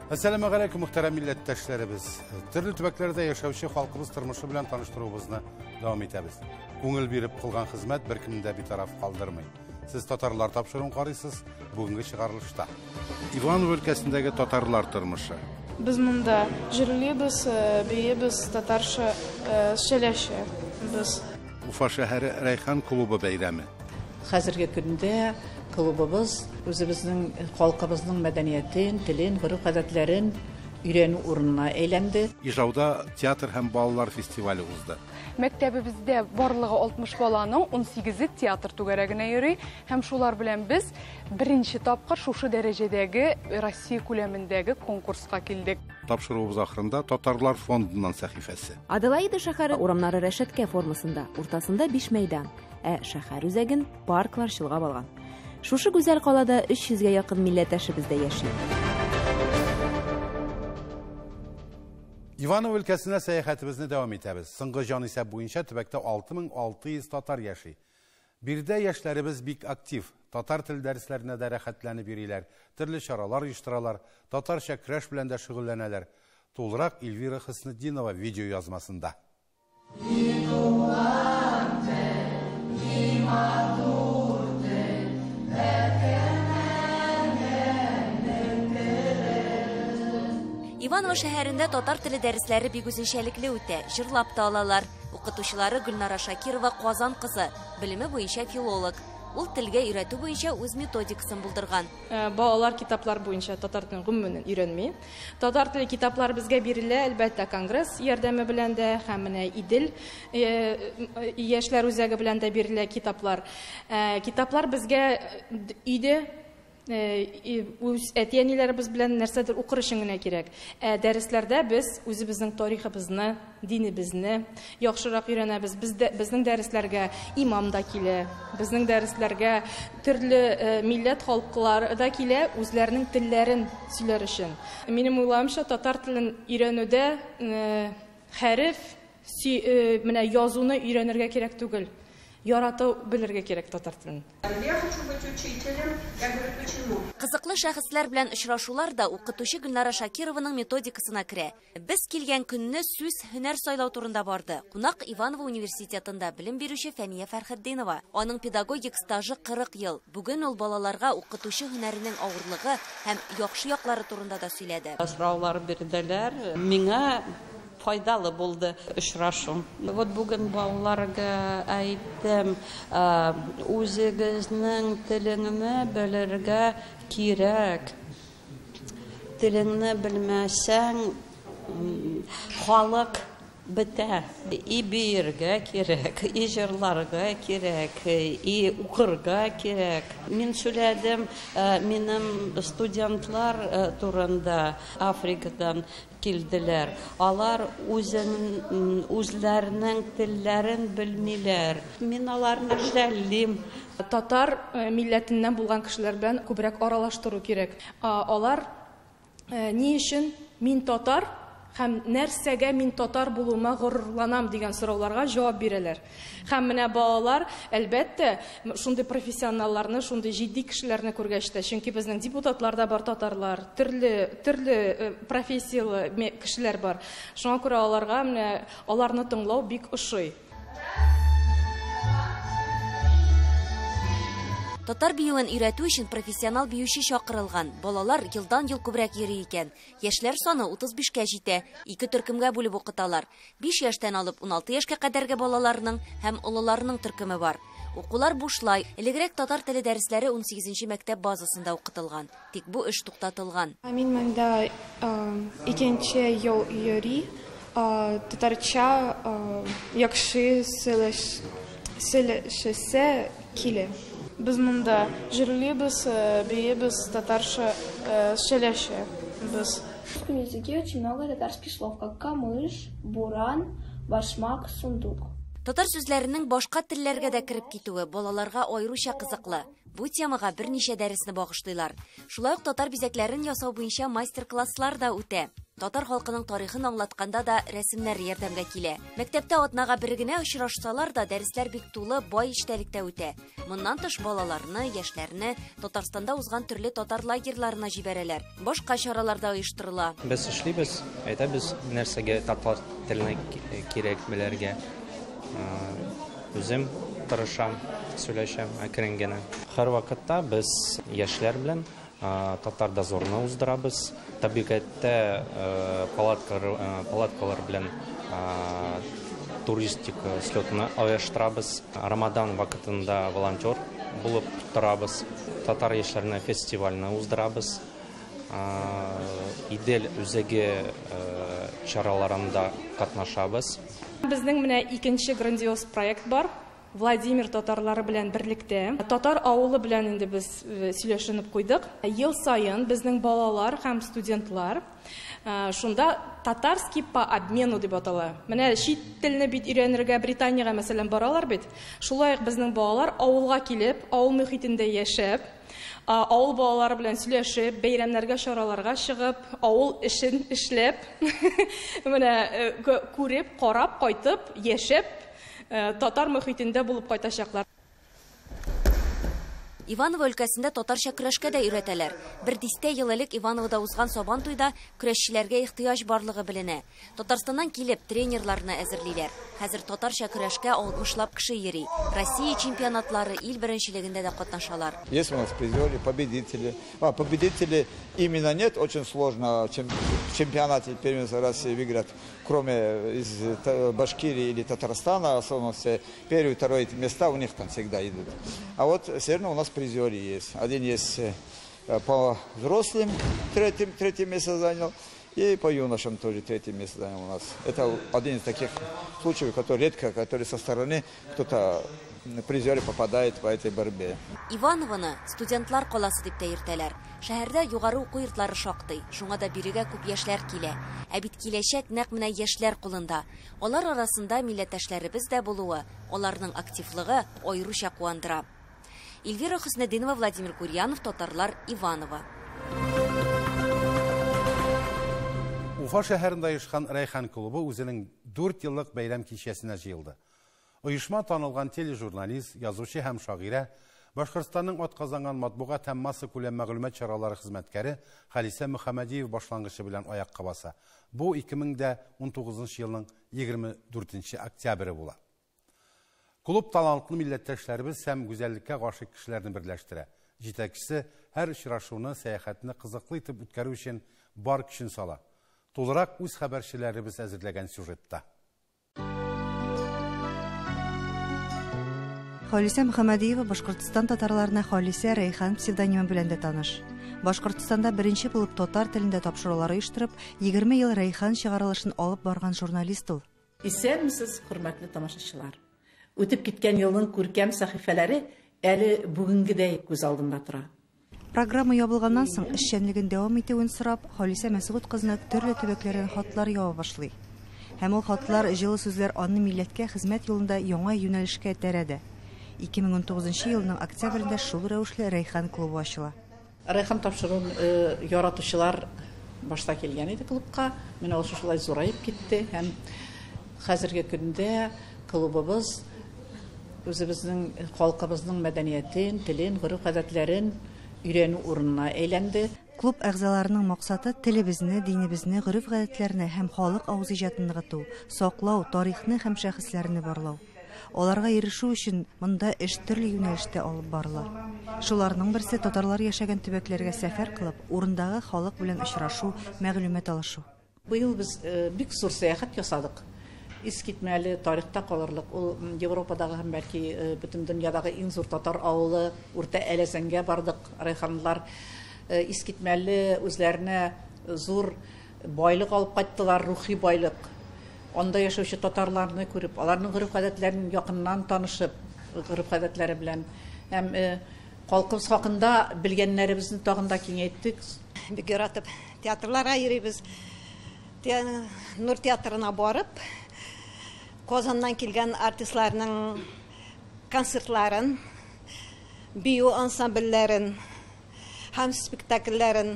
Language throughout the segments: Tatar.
Әссәламегаләйкүм, мөхтәрәм милләттәшләребез. Төрле төбәкләрдә яшәүче халкыбыз тормышы белән таныштыруыбызны дәвам итәбез. Күңел биреп кылган хезмәт беркемне дә битараф калдырмый. Сез татарлар тапшыруын карыйсыз, бүгенге чыгарылышта. Иваново өлкәсендәге татарлар тормышы. Без монда җырлыйбыз, биибез, татарча сөйләшәбез. Уфа шәһәре Рәйхан клубы бәйрәме. Хәзерге көндә клубыбыз үзебезнең халкыбызның мәдәниятен, телен, гореф-гадәтләрен өйрәнү урынына әйләнде. Ижауда театр һәм балалар фестивале узды. Мәктәбебездә барлыгы 60 баланың 18-е театр түгәрәгенә йөри һәм шулар белән без беренче тапкыр шушы дәрәҗәдәге Россия күләмендәге конкурска килдек. Тапшыруыбыз ахырында Татарлар фондыннан сәхифәсе. Аделаида шәһәре урамнары рәшәткә формасында, уртасында биш мәйдан, ә шәһәр үзәген парклар чолгап алган. Шушы гүзәл калада 300 гә якын милләттәшебез дә яши. Иваново өлкәсенә сәяхәтебезне дәвам итәбез. Соңгы җанисәп буенча төбәктә 6600 татар яши. Биредә яшьләребез бик актив. Татар тел дәресләренә дә рәхәтләнеп йөриләр, төрле чаралар оештыралар, татарча көрәш белән дә шөгыльләнәләр. Тулырак Эльвира Хөснетдинова видео язмасында. Иваново шәһәрендә татар теле дәресләре бик үзенчәлекле үтә, җырлап та алалар. Укытучылары Гөлнара Шакирова Казан кызы, белеме буенча филолог. Ул телгә өйрәтү буенча үз методикасын булдырган. Балалар китаплар буенча татар телен гомумән өйрәнми. Татар теле китаплар безгә бирелә, әлбәттә, конгресс ярдәме белән дә, һәм менә Идел яшьләр үзәге белән дә бирелә китаплар. Китаплар безгә өйдә үз әти-әниләребез белән нәрсәдер укыр өчен генә кирәк. Ә дәресләрдә без үзебезнең тарихыбызны, динебезне яхшырак өйрәнәбез. Безнең дәресләргә имам да килә, безнең дәресләргә төрле милләт халыклары да килә, үзләренең телләрен сөйләр өчен. Минем уйлавымча, татар телен өйрәнүдә хәреф, менә язуны өйрәнергә кирәк түгел. Ярата белергә кирәк татар телен. Я хочу быть учителем. Я говорю, почему? Кызыклы шәхесләр белән очрашулар да укытучы Гөлнара Шакированың методикасына керә. Без килгән көнне сүз һөнәр сайлау турында барды. Кунак Иваново университетында белем бирүче Фәния Фәрхетдинова. Аның педагогик стажы 40 ел. Бүген ул балаларга укытучы һөнәренең авырлыгы һәм яхшы яклары турында да сөйләде. Сораулар бирделәр. Миңа файдалы булды очрашу. Вот бүген балаларга әйттем, үзегезнең телеңне белергә кирәк. Телеңне белмәсәң, халык бетә. И биергә кирәк, и җырларга кирәк, и укырга кирәк. Мин сөйләдем, минем студентлар турында Африкадан килделәр. Алар үзләренең телләрен белмиләр. Мин аларны жәллим. Татар милләтеннән булган кешеләр белән күбрәк аралаштыру кирәк. Алар ни өчен мин татар һәм нәрсәгә мин татар булуыма горурланам дигән сорауларга җавап бирәләр. Һәм менә балалар, әлбәттә, шундый профессионалларны, шундый җитди кешеләрне күргәч тә, чөнки безнең депутатлар да бар татарлар, төрле профессияле кешеләр бар. Шуңа күрә аларга менә аларны тыңлау бик ошый. Татар биюен өйрәтү өчен профессионал биюче чакырылган. Балалар елдан-ел күбрәк йөри икән. Яшьләр саны 35-кә җитә. Ике төркемгә бүлеп укыталар. 5 яшьтән алып 16 яшькә кадәрге балаларның һәм олыларның төркеме бар. Укулар бушлай. Элегрәк татар теле дәресләре 18нче мәктәп базасында укытылган. Тик бу эш туктатылган. Мин монда икенче ел йөри, татарча яхшы сөйләшәсе килә. Без монда җырлыйбыз, биибез, татарча сөйләшәбез. В русском языке очень много татарских слов, как камыш, буран, башмак, сундук. Татар сүзләренең башка телләргә дә кереп китүе балаларга аеруча кызыклы. Бу темага берничә дәресне багышлыйлар. Шулай ук татар бизәкләрен ясау буенча мастер-класслар да үтә. Татар халкының тарихын аңлатканда да рәсемнәр ярдәмгә килә. Мәктәптә атнага бер генә очрашсалар да, дәресләр бик тулы, бай эчтәлектә үтә. Моннан тыш балаларны, яшьләрне Татарстанда узган төрле татар лагерьларына җибәрәләр. Башка чаралар да оештырыла. Без эшлибез, әйтәбез, нәрсәгә татар телене кирәк белергә. Үзем тырышам, сөйләшәм әкрен генә. Һәрвакытта без яшьләр белән татар дозорны уздырабыз. Табигатьтә палаткалар белән туристик слетны оештырабыз. Рамадан вакытында волонтер булып торабыз. Татар яшьләренә фестивальне уздырабыз. Идел үзәге чараларында катнашабыз. Безнең менә икенче грандиоз проект бар. Владимир татарлары белән берлектә. Татар авылы белән инде без сөйләшенеп куйдык. Ел саен безнең балалар һәм студентлар шунда татарский по обмену дип атала. Менә чит телне бит өйрәнергә Британиягә мәсәлән баралар бит. Шулай ук безнең балалар авылга килеп, авыл мөхитендә яшәп, авыл балалары белән сөйләшеп, бәйрәмнәргә, чараларга чыгып, авыл эшен эшләп, менә күреп, карап, кайтып, яшәп, татар мөхитендә булып кайтачаклар. Иваново өлкәсендә татарча көрәшкә дә өйрәтәләр. Бер дистә ел элек Ивановода узган Сабан туйда көрәшчеләргә ихтыяҗ барлыгы беленә. Татарстаннан килеп тренерларны әзерлиләр. Хәзер татарча көрәшкә 60лап кеше йөри. Россия чемпионатлары, ил беренчелегендә дә катнашалар. Есть у нас призеры, победители. Победители именно нет, очень сложно в чемпионате первенства России выиграть, кроме из Башкирии или Татарстана, особенно все первые, вторые места у них там всегда идут. А вот все равно у нас призеры есть. Один есть по взрослым, третье место занял, и по юношам тоже третье место занял у нас. Это один из таких случаев, который редко, который со стороны кто-то призеры попадает по этой борьбе. Иванованы студентлар каласы дип тә йөртәләр. Шәһәрдә югары уку йортлары шактый, шуңа да бирегә күп яшьләр килә. Ә бит киләчәк нәкъ менә яшьләр кулында. Алар арасында милләттәшләребез дә булуы, аларның активлыгы аеруча куандыра. Эльвира Хөснетдинова, Владимир Курьянов, Татарлар, Иваново. Уфа шәһәрендә оешкан Рәйхан клубы үзенең 4 еллык бәйрәм кичәсенә җыелды. Оешма танылган тележурналист, язучы һәм шагыйрә, Башкортстанның атказанган матбугат һәм массакүләм мәгълүмат чаралары хезмәткәре Халисә Мөхәммәдиева башлангычы белән аякка баса. Бу 2019 елның 24 октябре була. Клуб талантлы милләттәшләребез һәм гүзәллеккә гашыйк кешеләрне берләштерә. Җитәкчесе һәр очрашуны, сәяхәтне кызыклы итеп үткәрү өчен бар көчен сала. Тулырак үз хәбәрчеләребез әзерләгән сюжетта. Халисә Мөхәммәдиева Башкортстан татарларына Халисә Рәйхан псевдонимы белән дә таныш. Башкортстанда беренче булып татар телендә тапшырулар оештырып, 20 ел Рәйхан чыгарылышын алып барган журналист ул. Исәнмесез, хөрмәтле тамашачылар. Үтеп киткән елның күркәм сәхифәләре әле бүгенгедәй күз алдында тора. Программа ябылганнан соң эшчәнлеген дәвам итүен сорап, Халисә Мәсгут кызына төрле төбәкләрдән хатлар ява башлый. Һәм ул хатлар, җылы сүзләр аны милләткә хезмәт юлында яңа юнәлешкә этәрә дә. 2019 елның октябрендә шул рәвешле Рәйхан клубы ачыла. Рәйхан тапшыруын яратучылар башта килгән иде клубка. Менә ул шулай зураеп китте һәм хәзерге көндә клубыбыз үзебезнең халкыбызның мәдәниятен, телен, гореф-гадәтләрен өйрәнү урынына әйләнде. Клуб әгъзаларының максаты телебезне, динебезне, гореф-гадәтләрне һәм халык авыз иҗатын ныгыту, саклау, тарихны һәм шәхесләрне барлау. Аларга ирешү өчен монда эш төрле юнәлештә алып барыла. Шуларның берсе татарлар яшәгән төбәкләргә сәфәр кылып, урындагы халык белән очрашу, мәгълүмат алышу. Быел без бик зур сәяхәт ясадык. Искитмәле, тарихта калырлык. Ул Европадагы һәм бәлки бөтен дөньядагы иң зур татар авылы Урта Әләзәнгә бардык. Рәйханлар искитмәле үзләренә зур байлык алып кайттылар, рухи байлык. Анда яшәүче татарларны күреп, аларның гореф-гадәтләрен якыннан танышып, гореф-гадәтләре белән һәм халкыбыз хакында белгәннәребезне тагын да киңәйттек. Бик яратып театрларга йөрибез. Нур театрына барып, Казаннан килгән артистларның концертларын, бию ансамбльләрен һәм спектакльләрен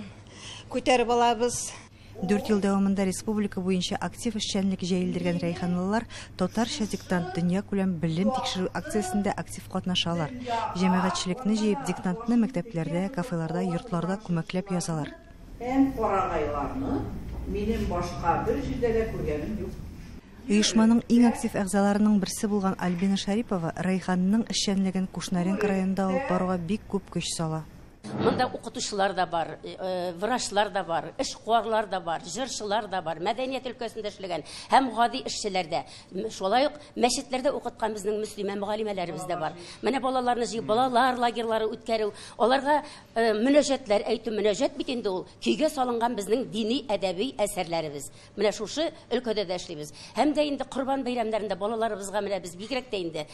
күтәреп алабыз. 4 ел дәвамында республика буенча актив эшчәнлек җәелдергән рәйханлылар Татарча диктант дөньякүләм белем тикшерү акциясендә актив катнашалар. Җәмәгатьчелекне җыеп диктантны мәктәпләрдә, кафеларда, йортларда күмәкләп язалар. Һәм карагайларны минем башка бер җирдә дә күргәнем юк. Оешманың иң актив әгъзаларының берсе булган Альбина Шарипова Рәйханның эшчәнлеген Кушнаренко районында алып баруга бик күп көч сала. Монда укытучылар да бар, врачлар да бар, эшкуарлар да бар, җырчылар да бар, мәдәният өлкәсендә эшләгән һәм гади эшчеләр дә. Шулай ук мәчетләрдә укыткан безнең мөслимә мөгаллимәләребез дә бар. Менә балаларны җыеп, балалар лагерьлары үткәрү, аларга мөнәҗәтләр әйтү, мөнәҗәт бит инде ул көйгә салынган безнең дини әдәби әсәрләребез. Менә шушы өлкәдә дә эшлибез. Һәм дә инде Корбан бәйрәмнәрендә балаларыбызга менә без бигрәк тә инде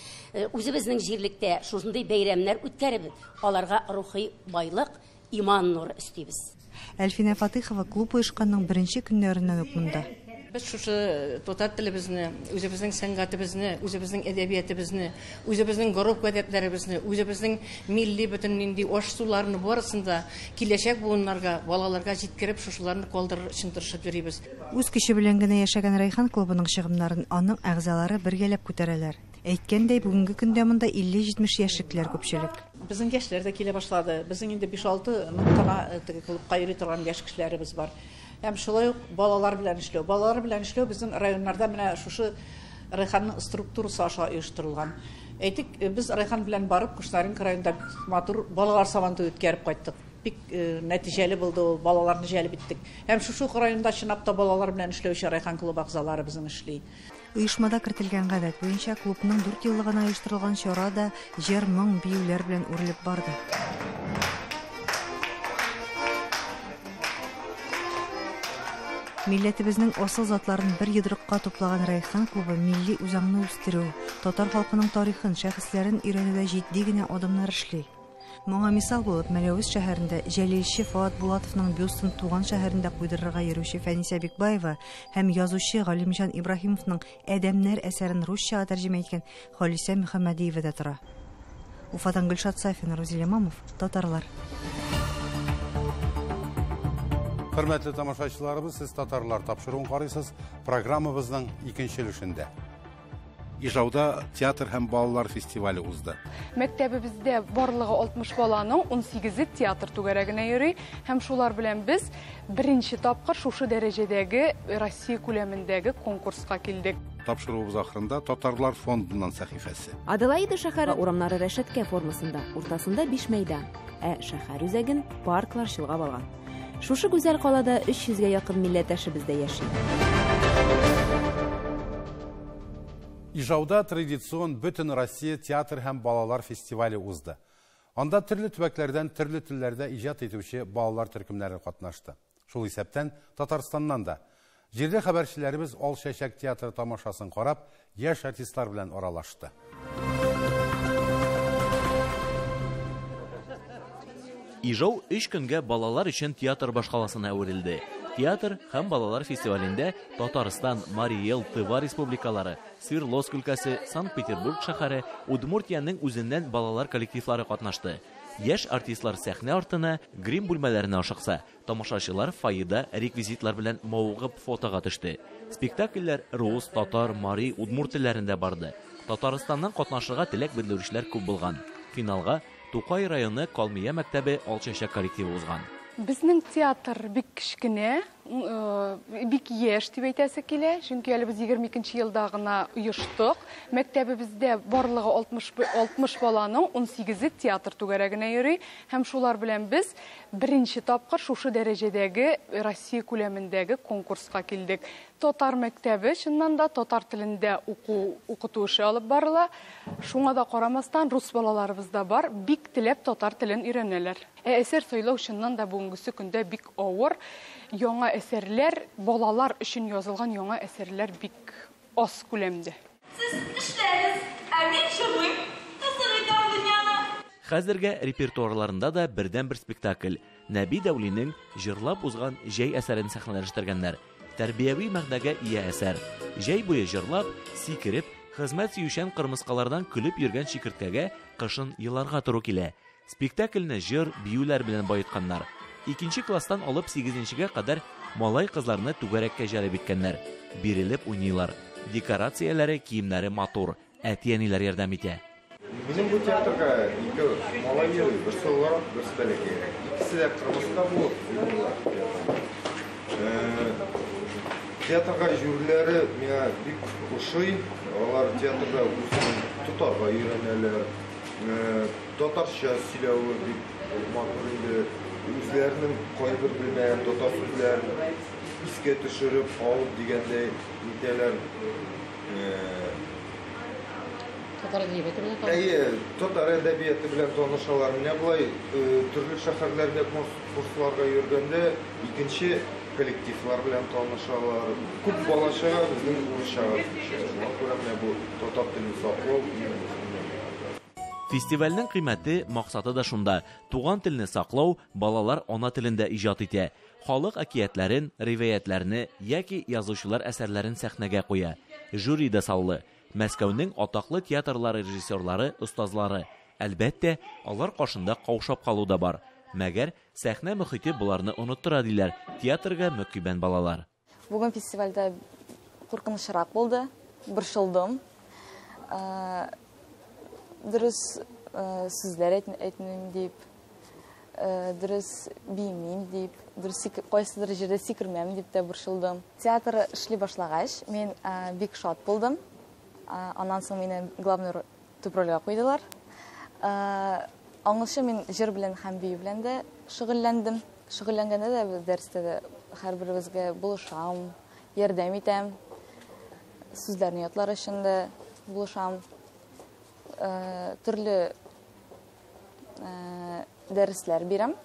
үзебезнең җирлектә шушындый бәйрәмнәр үткәреп, аларга рухи байлык, иман нуры өстибез. Әлфинә Фатыйхова клуб оешканның беренче көннәреннән үк монда. Без шушы татар телебезне, үзебезнең сәнгатебезне, үзебезнең әдәбиятебезне, үзебезнең гореф-гадәтләребезне, үзебезнең милли бөтен нинди аш-суларны барысын да киләчәк буыннарга, балаларга җиткереп, шушыларны калдырыр өчен тырышып йөрибез. Үз көче белән генә яшәгән Рәйхан клубының чыгымнарын аның әгъзалары бергәләп күтәрәләр. Әйткәндәй, бүгенге көндә монда 50-70 яшьлекләр күпчелек. Безнең яшьләр дә килә башлады. Безнең инде 5-6 мең гына теге клубка йөри торган яшь кешеләребез бар. Һәм шулай ук балалар белән эшләү. Балалар белән эшләү безнең районнарда менә шушы Рәйханның структурасы аша оештырылган. Әйтик, без Рәйхан белән барып Кушнаренко районында матур балалар сабантуе үткәреп кайттык. Бик нәтиҗәле булды ул, балаларны җәлеп иттек. Һәм шушы районда чынлап та балалар белән эшләүче Рәйхан клубы әгъзалары безнең эшли. Оешмада кертелгән гадәт буенча клубның 4 еллыгына оештырылган чара да җыр, моң, биюләр белән үрелеп барды. Милләтебезнең асыл затларын бер йодрыкка туплаган Рәйхан клубы милли үзаңны үстерү, татар халкының тарихын, шәхесләрен өйрәнүдә җитди генә адымнар эшли. Моңа мисал булып Мәләвез шәһәрендә җәлилче Фоат Булатовның бюстын туган шәһәрендә куйдырырга йөрүче Фәнисә Бикбаева һәм язучы Галимҗан Ибраһимовның Әдәмнәр әсәрен русчага тәрҗемә иткән Халисә Мөхәммәдиева да тора. Уфадан Гөлшат Сафина, Рузил Имамов, Татарлар. Хөрмәтле тамашачыларыбыз, сез Татарлар тапшыруын карыйсыз. Программабызның икенче өлешендә. Ижауда театр һәм балалар фестивале узды. Мәктәбебездә барлыгы 60 баланың 18-е театр түгәрәгенә йөри һәм шулар белән без беренче тапкыр шушы дәрәҗәдәге Россия күләмендәге конкурска килдек. Тапшыруыбыз ахырында Татарлар фондыннан сәхифәсе. Аделаида шәһәре урамнары рәшәткә формасында, уртасында 5 мәйдан, ә шәһәр үзәген парклар чолгап алган. Шушы гүзәл калада 300гә якын милләттәшебез дә яши. Ижауда традицион бөтен Россия театр һәм балалар фестивале узды. Анда төрле төбәкләрдән төрле телләрдә иҗат итүче балалар төркемнәре катнашты. Шул исәптән Татарстаннан да. Җирле хәбәрчеләребез Ал чәчәк театры тамашасын карап, яшь артистлар белән аралашты. Ижау 3 көнгә балалар өчен театр башкаласына әверелде. Театр һәм балалар фестивалендә Татарстан, Марий Эл, Тыва республикалары, Свердловск өлкәсе, Санкт-Петербург шәһәре, Удмуртиянең үзеннән балалар коллективлары катнашты. Яшь артистлар сәхнә артына, грим бүлмәләренә ашыкса, тамашачылар фойеда реквизитлар белән мавыгып фотога төште. Спектакльләр рус, татар, мари, удмурт телләрендә барды. Татарстаннан катнашырга теләк белдерүчеләр күп булган. Финалга Тукай районы Калмия мәктәбе Ал чәчәк коллективы узган. Безнең театр бик кечкенә, бик яшь дип әйтәсе килә, чөнки әле без 22 елда гына оештык. Мәктәбебездә барлыгы 60 баланың 18-е театр түгәрәгенә йөри һәм шулар белән без беренче тапкыр шушы дәрәҗәдәге Россия күләмендәге конкурска килдек. Татар мәктәбе чыннан да татар телендә укыту эше алып барыла. Шуңа да карамастан рус балаларыбыз да бар, бик теләп татар телен өйрәнәләр. Ә әсәр сайлау чыннан да бүгенгесе көндә бик авыр. Яңа әсәрләр, балалар өчен язылган яңа әсәрләр бик аз күләмдә. Сез эшләгез, ә мин чыгыйм, кызык итәм дөньяны. Хәзергә репертуарларында да бердән-бер спектакль. Нәби Дәүлинең җырлап узган җәй әсәрен сәхнәләштергәннәр. Тәрбияви мәгънәгә ия әсәр. Җәй буе җырлап, сикереп, хезмәт сөючән кырмыскалардан көлеп йөргән чикерткәгә кышын еларга туры килә. Спектакльне җыр, биюләр белән баетканнар. Икенче класстан алып сигезенчегә кадәр малай-кызларны түгәрәккә җәлеп иткәннәр. Бирелеп уйныйлар. Декорацияләре, киемнәре матур. Әти-әниләр ярдәм итә. Минем бу театрга ике малай йөри, берсе олырак, берсе бәләкәйрәк. Икесе дә кырмыска булып уйныйлар театрда. Театрга йөрүләре миңа бик ошый. Алар театрда үзен тотарга өйрәнәләр. Татарча сөйләве бик матур инде. Үзләренең кайбер белмәгән татар сүзләрен искә төшереп, алып дигәндәй нитәләр. Татар әдәбияты белән танышалар. Әйе, татар әдәбияты белән танышалар. Менә болай төрле шәһәрләрдә курсларга йөргәндә икенче коллективлар белән танышалар. Күп бала-чага безнең урысчага күчә. Шуңа күрә менә бу татар телен саклау иң мөһиме. Фестивальнең кыйммәте, максаты да шунда. Туган телне саклау, балалар ана телендә иҗат итә. Халык әкиятләрен, риваятьләрне яки язучылар әсәрләрен сәхнәгә куя. Жюри да саллы. Мәскәүнең атаклы театрлары режиссерлары, остазлары. Әлбәттә, алар каршында каушап калу да бар. Мәгәр сәхнә мөхите боларны оныттыра, диләр театрга мөкиббән балалар. Бүген фестивальдә куркынычрак булды, борчылдым. Дөрес сүзләр әйтмим дип, дөрес биемим дип, дөрес кайсыдыр җирдә сикермәм дип тә борчылдым. Театр эшли башлагач, мин бик шат булдым. Аннан соң мине главный төп рольгә куйдылар. Аңлашы мин җыр белән һәм бию белән дә шөгыльләндем. Шөгыльләнгәндә дә без дәрестә дә һәрберебезгә булышам, ярдәм итәм. Сүзләрне ятлар өчен дә булышам. Төрле дәресләр бирәм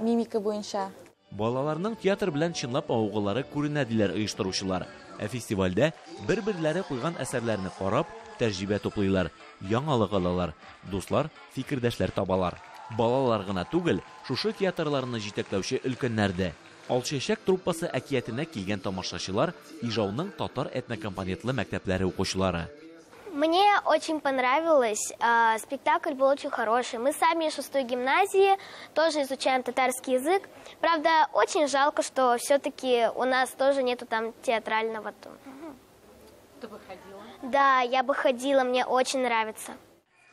мимика буенча. Балаларның театр белән чынлап мавыгулары күренә, диләр оештыручылар. Ә фестивальдә бер-берләре куйган әсәрләрне карап, тәҗрибә туплыйлар, яңалык алалар, дуслар, фикердәшләр табалар. Балалар гына түгел, шушы театрларны җитәкләүче өлкәннәр дә. Алчәчәк труппасы әкиятенә килгән тамашачылар Ижауның татар этнокомпонентлы мәктәпләре укучылары. Мне очень понравилось. Спектакль был очень хороший. Мы сами из 6-й гимназии тоже изучаем татарский язык. Правда, очень жалко, что все-таки у нас тоже нету там театрального. Ты бы ходила? Да, я бы ходила, мне очень нравится.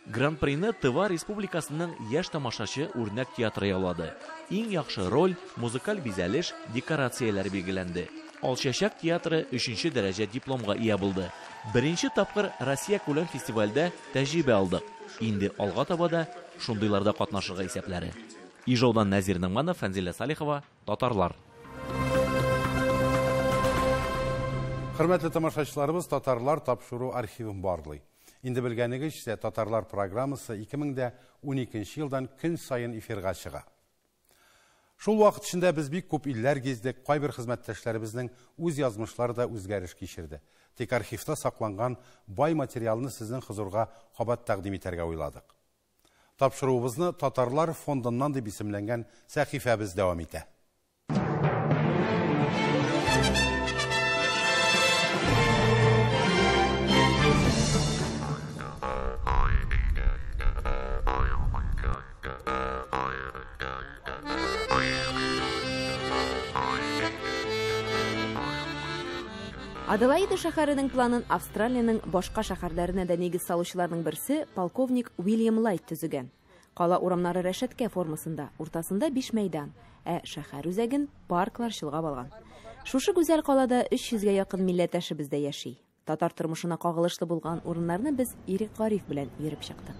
Гран-прины Тыва Республикасының яшь тамашачы үрнәк театры яулады. Иң яхшы роль, музыкаль бизәлеш, декорацияләр билгеләнде. Алчәчәк театры 3-нче дәрәҗә дипломга ия булды. Беренче тапкыр Россия күләм фестивальдә тәҗрибә алдык. Инде алга таба да шундыйларда катнашырга исәпләре. Ижаудан Нәзир Нагманов, Фәнзилә Салихова, Татарлар. Хөрмәтле тамашачыларыбыз, Татарлар тапшыру архивын барлый. Инде белгәнегезчә, Татарлар программасы 2012 елдан көн саен эфирга чыга. Шул вакыт эчендә без бик күп илләр гиздек, кайбер хезмәттәшләребезнең үз язмышлары да үзгәреш кичерде. Тик архивта сакланган бай материалны сезнең хозурга кабат тәкъдим итәргә уйладык. Тапшыруыбызны Татарлар фондыннан дип исемләнгән сәхифәбез дәвам итә. Аделаида шәһәренең планын Австралиянең башка шәһәрләренә дә нигез салучыларның берсе полковник Уильям Лайт төзегән. Кала урамнары рәшәткә формасында, уртасында 5 мәйдан, ә шәһәр үзәген парклар чолгап алган. Шушы гүзәл калада 300гә якын милләттәшебез дә яши. Татар тормышына кагылышлы булган урыннарны без Ирек Гариф белән йөреп чыктык.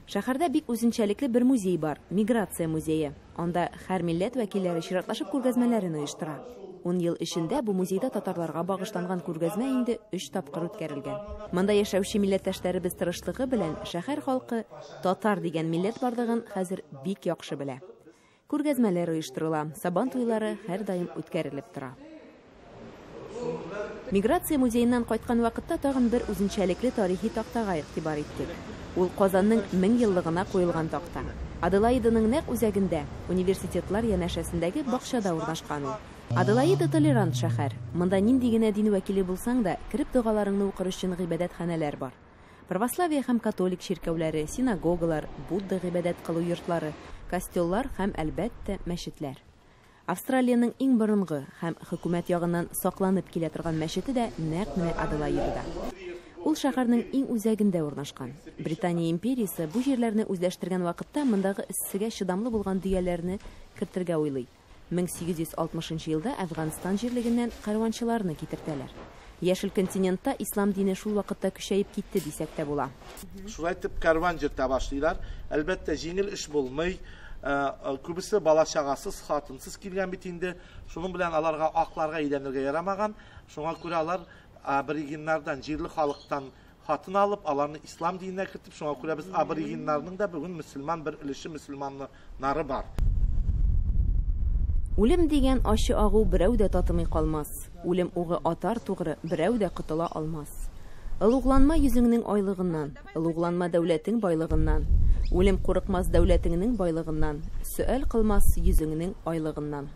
Шәһәрдә бик үзенчәлекле бер музей бар – Миграция музее. Анда һәр милләт вәкилләре чиратлашып күргәзмәләрен оештыра. 10 ел эчендә бу музейда татарларга багышланган күргәзмә инде 3 тапкыр үткәрелгән. Монда яшәүче милләттәшләребез тырышлыгы белән шәһәр халкы татар дигән милләт барлыгын хәзер бик яхшы белә. Күргәзмәләр оештырыла, сабан туйлары һәрдаим үткәрелеп тора. Миграция музееннан кайткан вакытта тагын бер үзенчәлекле тарихи тактага игътибар иттек. Ул Казанның 1000 еллыгына куелган такта. Аделаиданың нәкъ үзәгендә, университетлар янәшәсендәге бакчада урнашкан ул. Аделаида толерант шәһәр. Монда нинди генә дин вәкиле булсаң да, кереп догаларыңны укыр өчен гыйбадәтханәләр бар. Православие һәм католик чиркәүләре, синагогалар, Будда гыйбадәт кылу йортлары, костеллар һәм, әлбәттә, мәчетләр. Австралиянең иң борынгы һәм хөкүмәт ягыннан сакланып килә торган мәчете дә нәкъ менә Аделаидада. Ул шәһәрнең иң үзәгендә урнашкан. Британия империясе бу җирләрне үзләштергән вакытта мондагы эссегә чыдамлы булган дөяләрне кертергә уйлый. 1860 нчы елда Әфганстан җирлегеннән кәрванчыларны китертәләр. Яшел континентта ислам дине шул вакытта көчәеп китте дисәк тә була. Шулай итеп кәрван йөртә башлыйлар. Әлбәттә, җиңел эш булмый. Күбесе бала-чагасыз, хатынсыз килгән бит инде. Шуның белән аларга акларга өйләнергә ярамаган. Шуңа күрә алар аборигеннардан, җирле халыктан хатын алып, аларны ислам диненә кертеп, шуңа күрә без аборигеннарның да бүген мөселман бер өлеше мөселманнары бар. Үлем дигән ачы агу берәү дә татымый калмас. Үлем угы атар тугры, берәү дә котыла алмас. Олугланма йөзеңнең айлыгыннан, олугланма дәүләтең байлыгыннан. Үлем курыкмас дәүләтеңнең байлыгыннан, сөаль кылмас йөзеңнең айлыгыннан.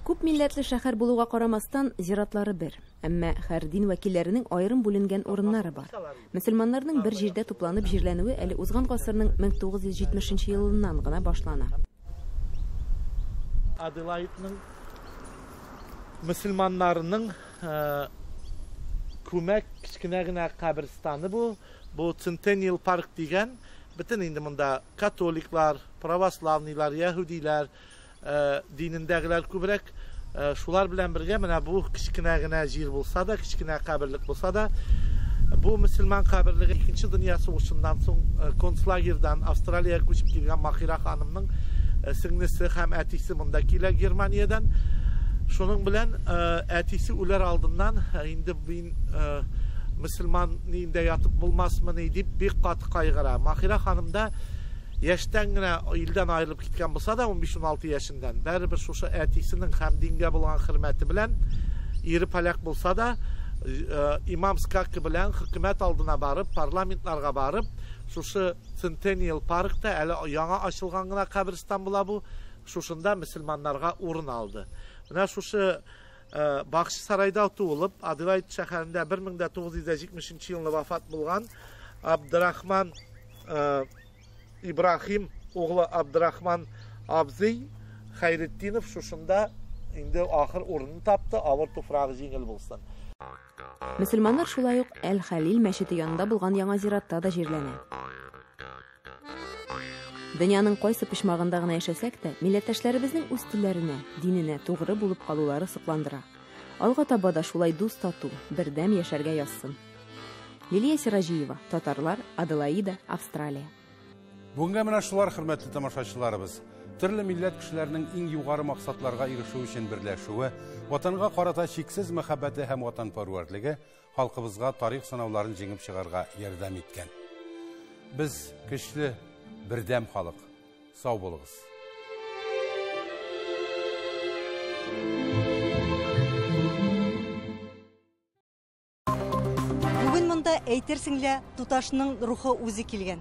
Күп милләтле шәһәр булуга карамастан, зиратлары бер. Әмма һәр дин вәкилләренең аерым бүленгән урыннары бар. Мөселманнарның бер җирдә тупланып җирләнүе әле узган гасырның 1970 нче елыннан гына башлана. Аделаидның мөселманнарының күмәк кечкенә генә каберстаны бу. Бу Центенниал парк дигән. Бөтен инде монда католиклар, православныйлар, яһүдиләр динендәгеләр күбрәк. Шулар белән бергә менә бу кечкенә генә җир булса да, кечкенә каберлек булса да, бу мөселман каберлеге Икенче дөнья сугышыннан соң концлагерьдан Австралиягә күчеп килгән Махира ханымның сеңлесе һәм әтисе монда килә Германиядән. Шуның белән әтисе үләр алдыннан инде мин мөселман ниендә ятып булмасмыни дип бик каты кайгыра. Махира ханым да яшьтән генә илдән аерылып киткән булса да, 15-16 яшеннән, бәрібер шушы әтисенең һәм дингә булган хөрмәте белән, ире поляк булса да, имам Скаки белән хөкүмәт алдына барып, парламентларга барып, шушы Центенниал паркта әле яңа ачылган гына каберстан була бу, шушында мөселманнарга урын алды. Менә шушы Бакчасарайда туылып, Аделаид шәһәрендә 1970 елны вафат булган Абдрахман Ибрахим углы Абдрахман абзый Хәйретдинов шушында инде ахыр урынын тапты, авыр туфрагы җиңел булсын. Мөселманнар шулай ук Әл-Хәлил мәчете янында булган яңа зиратта да җирләнә. Дөньяның кайсы почмагында гына яшәсәк тә, милләттәшләребезнең үз телләренә, диненә тугры булып калулары сокландыра. Алга таба да шулай дус-тату, бердәм яшәргә язсын. Лилия Сираҗиева, Татарлар, Аделаида, Австралия. Бүгенгә менә шулар, хөрмәтле тамашачыларыбыз. Төрле милләт кешеләренең иң югары максатларга ирешү өчен берләшүе, ватанга карата чиксез мәхәббәте һәм ватанпәрвәрлеге халкыбызга тарих сынауларын җиңеп чыгарга ярдәм иткән. Без көчле, бердәм халык. Сау булыгыз. Бүген монда әйтерсең лә туташның рухы үзе килгән.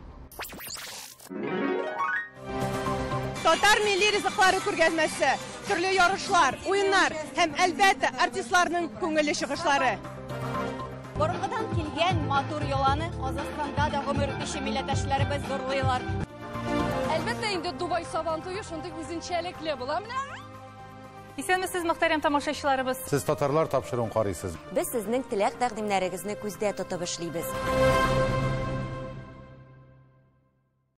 Татар милли ризыклары күргәзмәсе, төрле ярышлар, уеннар һәм, әлбәттә, артистларның күңелле чыгышлары. Борынгыдан килгән матур йоланы Казахстанда да гомер итүче милләттәшләребез зурлыйлар. Әлбәттә инде Дубай Сабан туе шундый үзенчәлекле була менә. Исәнмесез, мөхтәрәм тамашачыларыбыз. Сез татарлар тапшыруын карыйсыз. Без сезнең теләк тәкъдимнәрегезне күздә тотып эшлибез.